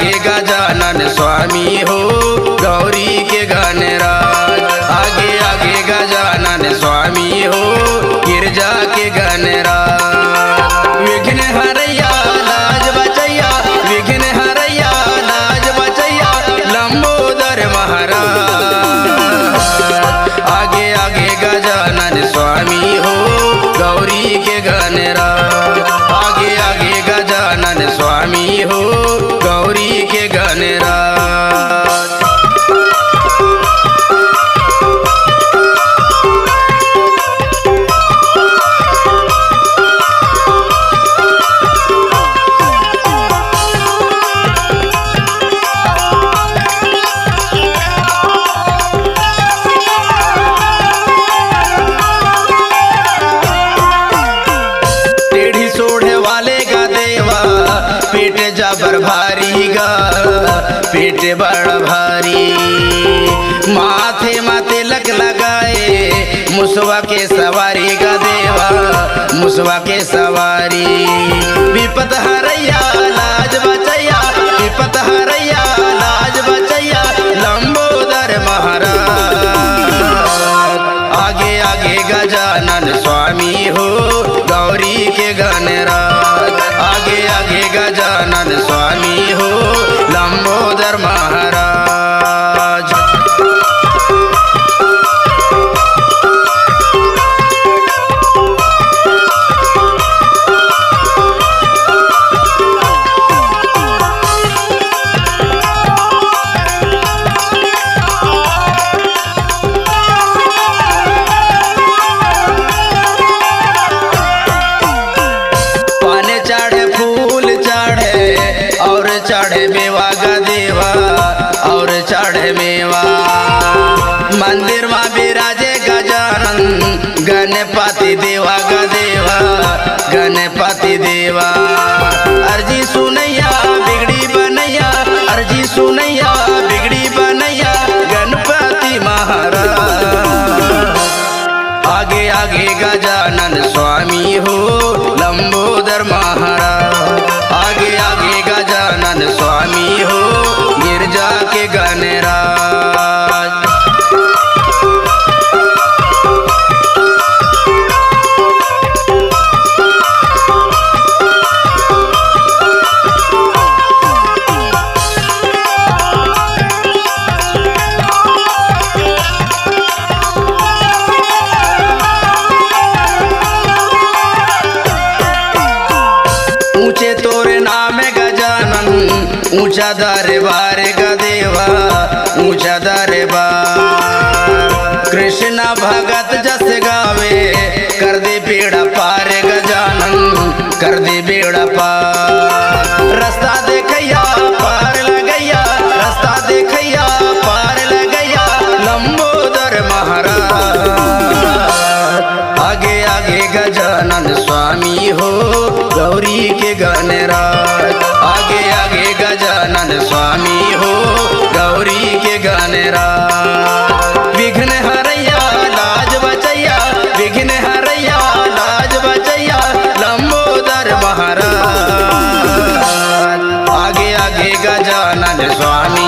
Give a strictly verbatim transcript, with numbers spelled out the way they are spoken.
गजानन स्वामी हो, गौरी के गणराज। आगे आगे गजानन स्वामी हो, गिरजा के गणराज। विघ्न हरैया लाज बचैया, विघ्न हरैया लाज बचैया, लंबोदर महाराज। आगे आगे गजानन स्वामी हो, गौरी के गणराज। आगे आगे गजानन स्वामी हो, गौरी के गणराज। टेढ़ी सोढ़े वाले गा देवा, पेट जबर भारी गा, पेट बड़ भारी। माथे मा तिलक लगाए, मुसवा के सवारी गा देवा, मुसवा के सवारी। विपत हरैया लाज बचैया, विपत हरैया लाज बचैया, लंबोदर महाराज। आगे आगे गजानन स्वामी हो, गौरी के गणराज। आगे आगे गजानन स्वामी हो, लंबोदर महाराज। पाने चढ़े, फूल चढ़े और चढ़े मेवा गा देवा, और चढ़े मेवा। मंदिर मा विराजे गजानन, गणपति देवा गा देवा, गणपति देवा। अर्जी सुनैया बिगड़ी बनैया, अर्जी सुनैया बिगड़ी बनैया, गणपति महाराज। आगे आगे गजानन स्वामी हो, लंबोदर महाराज। आगे आगे गजानन स्वामी हो, गिरजा के गणराज। ऊंचे तोरे नाम गजानन, ऊंचा दरबार गा देवा, ऊंचा दरबार। कृष्ण भगत जस गावे, कर दे बेड़ा पार गजानन, कर दे बेड़ा पार। रास्ता देखैया पार लगैया, रास्ता देखैया पार लगैया, लंबोदर महाराज। आगे आगे गजानन स्वामी हो, गौरी के गणराज। आगे आगे गजानन स्वामी हो, गौरी के गणराज। विघ्न हरैया लाज बचैया, विघ्न हरैया लाज बचैया, लंबोदर महाराज। आगे आगे गजानन स्वामी